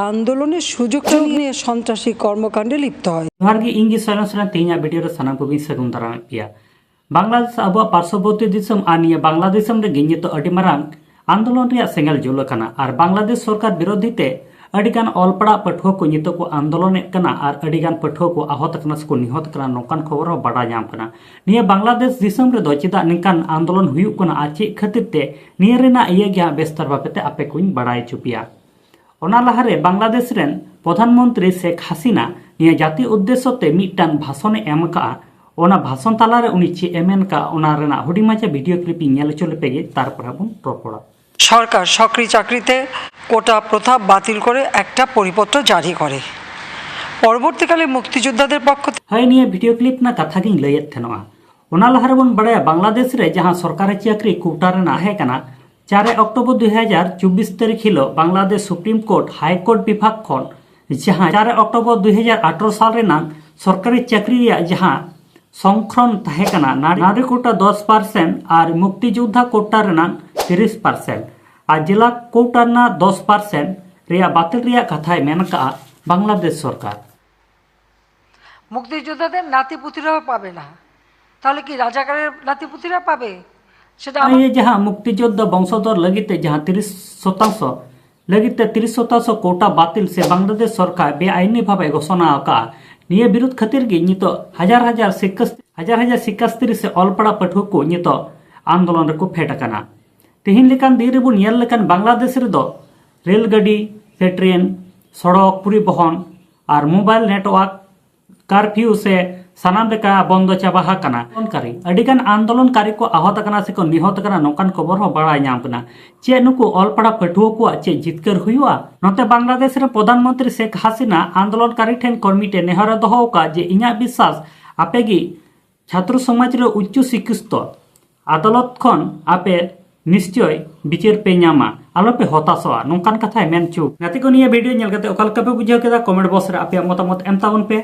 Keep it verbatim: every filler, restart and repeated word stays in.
আন্দোলনের সুযোগ নিয়ে সন্ত্রাসী কর্মকাণ্ডে লিপ্ত হয়। ᱡᱚᱦᱟᱨ ᱜᱮ, ᱤᱧ ᱜᱮ ᱥᱚᱭᱞᱚᱱ ᱥᱚᱨᱮᱱ᱾ ᱛᱮᱦᱮᱧᱟᱜ ᱵᱷᱤᱰᱤᱭᱳ ᱨᱮ ᱥᱟᱱᱟᱢ ᱠᱚᱜᱮᱧ ᱥᱟᱹᱜᱩᱱ ᱫᱟᱨᱟᱢᱮᱫ ᱯᱮᱭᱟ᱾ ᱵᱟᱝᱞᱟᱫᱮᱥ ᱟᱵᱚᱣᱟᱜ ᱯᱟᱨᱥᱚᱵᱚᱨᱛᱤ ᱫᱤᱥᱚᱢ ᱟᱨ ᱱᱤᱭᱟᱹ ᱵᱟᱝᱞᱟᱫᱮᱥᱚᱢ ᱨᱮᱜᱮ ᱱᱤᱛᱚᱜ ᱟᱹᱰᱤ ᱢᱟᱨᱟᱝ ᱟᱱᱫᱳᱞᱚᱱ ᱨᱮᱭᱟᱜ ᱥᱮᱸᱜᱮᱞ ᱡᱩᱞ ᱟᱠᱟᱱᱟ ᱟᱨ ᱵᱟᱝᱞᱟᱫᱮᱥ ᱥᱚᱨᱠᱟᱨ ᱵᱤᱨᱳᱫᱷᱤ ᱛᱮ ᱟᱹᱰᱤᱜᱟᱱ ᱚᱞ ᱯᱟᱲᱦᱟᱜ ᱯᱟᱹᱴᱷᱩᱣᱟᱹ ᱠᱚ ᱱᱤᱛᱚᱜ ᱠᱚ ᱟᱱᱫᱳᱞᱚᱱᱮᱫ ᱠᱟᱱᱟ ᱟᱨ ᱟᱹᱰᱤᱜᱟᱱ ᱯᱟᱹᱴᱷᱩᱣᱟᱹ ᱠᱚ ᱟᱦᱚᱛ ᱟᱠᱟᱱᱟ ᱥᱮᱠᱚ ᱱᱤᱦᱚᱛ ᱟᱠᱟᱱᱟ, ᱱᱚᱝᱠᱟᱱ ᱠᱷᱚᱵᱚᱨ ᱦᱚᱸ ᱵᱟᱰᱟᱭ ᱧᱟᱢ ᱠᱟᱱᱟ᱾ ᱱᱤᱭᱟᱹ ᱵᱟᱝᱞᱟᱫᱮᱥ ᱫᱤᱥᱚᱢ ᱨᱮᱫᱚ ᱪᱮᱫᱟᱜ ᱱᱤᱝᱠᱟᱱ ᱟᱱᱫᱳᱞᱚᱱ ᱦᱩᱭᱩᱜ ᱠᱟᱱᱟ ᱟᱨ ᱪᱮᱫ ᱠᱷᱟᱹᱛᱤᱨ ᱛᱮ, ᱱᱤᱭᱟᱹ ᱨᱮᱱᱟᱜ ᱤᱭᱟᱹ ᱜᱮ ᱦᱟᱸᱜ ᱵᱮᱥᱛᱟᱨ ᱵᱷᱟᱵᱮ ᱛᱮ ᱟᱯᱮ ᱠᱚᱧ ᱵᱟᱰᱟᱭ ᱦᱚᱪᱚ ᱯᱮᱭᱟ᱾ ᱚᱱᱟ ᱞᱟᱦᱟᱨᱮ ᱵᱟᱝᱞᱟᱫᱮᱥ ᱨᱮᱱ ᱯᱨᱚᱫᱷᱟᱱ ᱢᱚᱱᱛᱨᱤ ᱥᱮᱠ ᱦᱟᱥᱤᱱᱟ ᱱᱤᱭᱟᱹ ᱡᱟᱹᱛᱤ ᱩᱫᱽᱫᱮᱥᱥᱚ ᱛᱮ ᱢᱤᱫᱴᱟᱝ ᱵᱷᱟᱥᱚᱱᱮ ᱮᱢ ᱟᱠᱟᱫᱼᱟ᱾ ᱚᱱᱟ ᱵᱷᱟᱥᱚᱱ ᱛᱟᱞᱟᱨᱮ ᱩᱱᱤ ᱪᱮᱫ ᱮ ᱢᱮᱱ ᱠᱟᱜᱼᱟ, ᱚᱱᱟ ᱨᱮᱱᱟᱜ ᱦᱩᱰᱤᱧ ᱢᱟᱪᱷᱟ ᱵᱷᱤᱰᱤᱭᱳ ᱠᱞᱤᱯ ᱤᱧ ᱧᱮᱞ ᱦᱚᱪᱚ ᱞᱮᱯᱮ ᱜᱮ, ᱛᱟᱨᱯᱚᱨᱮ ᱵᱚᱱ ᱨᱚᱯᱚᱲᱟ᱾ সরকার সক্রিয় চাকরিতে কোটা প্রথা বাতিল করে একটা পরিপত্র জারি করে। পরবর্তীকালে মুক্তিযোদ্ধাদের পক্ষ থেকে ᱦᱳᱭ, ᱱᱤᱭᱟᱹ ᱵᱷᱤᱰᱤᱭᱳ ᱠᱞᱤᱯ ᱨᱮᱱᱟᱜ ᱠᱟᱛᱷᱟ ᱜᱤᱧ ᱞᱟᱹᱭᱮᱫ ᱛᱟᱦᱮᱱᱚᱜᱼᱟ᱾ ᱚᱱᱟ ᱞᱟᱦᱟ ᱨᱮᱵᱚᱱ ᱵᱟᱲᱟᱭᱟ, ᱵᱟᱝᱞᱟᱫᱮᱥ ᱨᱮ ᱡᱟᱦᱟᱸ ᱥᱚᱨᱠᱟᱨᱤ ᱪᱟᱹᱠᱨᱤ ᱠᱳᱴᱟ ᱨᱮᱱᱟᱜ ᱛᱟᱦᱮᱸ ᱠᱟᱱᱟ, ᱪᱟᱨᱮ ᱚᱠᱴᱳᱵᱚᱨ ᱫᱩ ᱦᱟᱡᱟᱨ ᱪᱚᱵᱵᱤᱥ ᱛᱟᱹᱨᱤᱠᱷ ᱦᱤᱞᱳᱜ Bangladesh supreme court high court ᱵᱤᱵᱷᱟᱜᱽ ᱠᱷᱚᱱ ᱡᱟᱦᱟᱸ ᱪᱟᱨᱮ ᱚᱠᱴᱳᱵᱚᱨ ᱫᱩ ᱦᱟᱡᱟᱨ ᱟᱴᱷᱨᱚ ᱥᱟᱞ ᱨᱮᱱᱟᱜ ᱥᱚᱨᱠᱟᱨᱤ ᱪᱟᱹᱠᱨᱤ ᱨᱮᱭᱟᱜ ᱡᱟᱦᱟᱸ ᱥᱚᱝᱠᱷᱨᱚᱱ ᱛᱟᱦᱮᱸ ᱠᱟᱱᱟ, ᱱᱟ-, ᱱᱟᱜᱚᱨᱤᱠ ᱠᱳᱴᱟ ᱫᱚᱥ ᱯᱟᱨᱥᱮᱱᱴ ᱟᱨ ᱢᱩᱠᱛᱤ ᱡᱳᱫᱽᱫᱷᱟ ᱠᱳᱴᱟ ᱨᱮᱱᱟᱜ ᱛᱤᱨᱤᱥ ᱯᱟᱨᱥᱮᱱᱴ ᱟᱨ ᱡᱮᱞᱟ ᱠᱳᱴᱟ ᱨᱮᱱᱟᱜ ᱫᱚᱥ ᱯᱟᱨᱥᱮᱱᱴ ᱨᱮᱭᱟᱜ ᱵᱟᱛᱤᱞ ᱨᱮᱭᱟᱜ ᱠᱟᱛᱷᱟᱭ ᱢᱮᱱ ᱟᱠᱟᱫᱼᱟ ᱵᱟᱝᱞᱟᱫᱮᱥ ᱥᱚᱨᱠᱟᱨ᱾ মুক্তিযোদ্ধাদের নাতিপুতিরাও পাবে না, তাহলে কি রাজাকারের নাতিপুতিরা পাবে? সেটা আমার ᱱᱤᱭᱟᱹ ᱡᱟᱦᱟᱸ ᱢᱩᱠᱛᱤᱡᱳᱫᱽᱫᱷᱟ ᱵᱚᱝᱥᱚᱫᱷᱚᱨ ᱞᱟᱹᱜᱤᱫ ᱛᱮ ᱡᱟᱦᱟᱸ ᱛᱤᱨᱤᱥ ᱥᱚᱛᱟᱝᱥᱚ ᱞᱟᱹᱜᱤᱫ ᱛᱮ ᱛᱤᱨᱤᱥ ᱥᱚᱛᱟᱝᱥᱚ ᱠᱳᱴᱟ ᱵᱟᱛᱤᱞ ᱥᱮ ᱵᱟᱝᱞᱟᱫᱮᱥ ᱥᱚᱨᱠᱟᱨ ᱵᱮᱟᱭᱤᱱᱤ ᱵᱷᱟᱵᱮ ᱜᱷᱳᱥᱚᱱᱟ ᱟᱠᱟᱫᱼᱟ, ᱱᱤᱭᱟᱹ ᱵᱤᱨᱩᱫᱷ ᱠᱷᱟᱹᱛᱤᱨ ᱜᱮ ᱱᱤᱛᱚᱜ ᱦᱟᱡᱟᱨ ᱦᱟᱡᱟᱨ ᱥᱤᱠᱟᱥ-, ᱦᱟᱡᱟᱨ ᱦᱟᱡᱟᱨ ᱥᱤᱠᱟᱥᱛᱨᱤ ᱥᱮ ᱚᱞ ᱯᱟᱲᱦᱟᱣ ᱯᱟᱹᱴᱷᱩᱣᱟᱹ ᱠᱚ ᱱᱤᱛᱚᱜ ᱟᱱᱫᱳᱞᱚᱱ ᱨᱮᱠᱚ ᱯᱷᱮᱰ ᱟᱠᱟᱱᱟ᱾ ᱛᱮᱦᱮᱧ ᱞᱮᱠᱟᱱ ᱫᱤᱱ ᱨᱮᱵᱚᱱ ᱧᱮᱞ ᱞᱮᱠᱷᱟᱱ ᱵᱟᱝᱞᱟᱫᱮᱥ ᱨᱮᱫᱚ ᱨᱮᱞ ᱜᱟᱹᱰᱤ ᱥᱮ ᱴᱨᱮᱱ, ᱥᱚᱲᱚᱠ ᱯᱚᱨᱤᱵᱚᱦᱚᱱ ᱟᱨ ᱢᱳᱵᱟᱭᱤᱞ ᱱᱮᱴᱣᱟᱨᱠ, ᱠᱟᱨᱯᱷᱤᱭᱩ ᱥᱮ ᱥᱟᱱᱟᱢ ᱞᱮᱠᱟ ᱵᱚᱱᱫᱚ ᱪᱟᱵᱟ ᱟᱠᱟᱱᱟ᱾ ᱟᱱᱫᱳᱞᱚᱱᱠᱟᱨᱤ, ᱟᱹᱰᱤᱜᱟᱱ ᱟᱱᱫᱳᱞᱚᱱᱠᱟᱨᱤ ᱠᱚ ᱟᱦᱚᱛ ᱟᱠᱟᱱᱟ ᱥᱮᱠᱚ ᱱᱤᱦᱚᱛ ᱟᱠᱟᱱᱟ, ᱱᱚᱝᱠᱟᱱ ᱠᱷᱚᱵᱚᱨ ᱦᱚᱸ ᱵᱟᱲᱟᱭ ᱧᱟᱢ ᱠᱟᱱᱟ᱾ ᱪᱮᱫ ᱱᱩᱠᱩ ᱚᱞ ᱯᱟᱲᱦᱟᱣ ᱯᱟᱹᱴᱷᱩᱣᱟᱹ ᱠᱚᱣᱟᱜ ᱪᱮᱫ ᱡᱤᱛᱠᱟᱹᱨ ᱦᱩᱭᱩᱜᱼᱟ? ᱱᱚᱛᱮ ᱵᱟᱝᱞᱟᱫᱮᱥ ᱨᱮ ᱯᱨᱚᱫᱷᱟᱱ ᱢᱚᱱᱛᱨᱤ ᱥᱮᱠ ᱦᱟᱥᱤᱱᱟ ᱟᱱᱫᱳᱞᱚᱱᱠᱟᱨᱤ ᱴᱷᱮᱱ ᱠᱚᱨᱢᱤ ᱴᱷᱮᱱ ᱱᱮᱦᱚᱨ ᱮ ᱫᱚᱦᱚ ᱟᱠᱟᱫ ᱡᱮ ᱤᱧᱟᱹᱜ ᱵᱤᱥᱥᱟᱥ ᱟᱯᱮ ᱜᱮ ᱪᱷᱟᱛᱨᱚ ᱥᱚᱢᱟᱡᱽ ᱨᱮ ᱩᱪᱪᱚ ᱥᱤᱠᱠᱷᱤᱛᱚ ᱟᱫᱟᱞᱚᱛ ᱠᱷᱚᱱ ᱟᱯᱮ ᱱᱤᱥᱪᱚᱭ ᱵᱤᱪᱟᱹᱨ ᱯᱮ ᱧᱟᱢᱟ, ᱟᱞᱚᱯᱮ ᱦᱚᱛᱟᱥᱚᱜᱼᱟ, ᱱᱚᱝᱠᱟᱱ ᱠᱟᱛᱷᱟᱭ ᱢᱮᱱ ᱦᱚᱪᱚ᱾ ᱜᱟᱛᱮ ᱠᱚ, ᱱᱤᱭᱟᱹ ᱵᱷᱤᱰᱤᱭᱳ ᱧᱮᱞ ᱠᱟᱛᱮ ᱚᱠᱟ ᱞᱮᱠᱟ ᱯᱮ ᱵᱩᱡᱷᱟᱹᱣ ᱠᱮᱫᱟ? ᱠᱚᱢᱮᱱᱴ ᱵᱚᱠᱥ ᱨᱮ ᱟᱯᱮᱭᱟᱜ ᱢᱚᱛᱟᱢᱚᱛ ᱮᱢ ᱛᱟᱵᱚᱱ ᱯᱮ᱾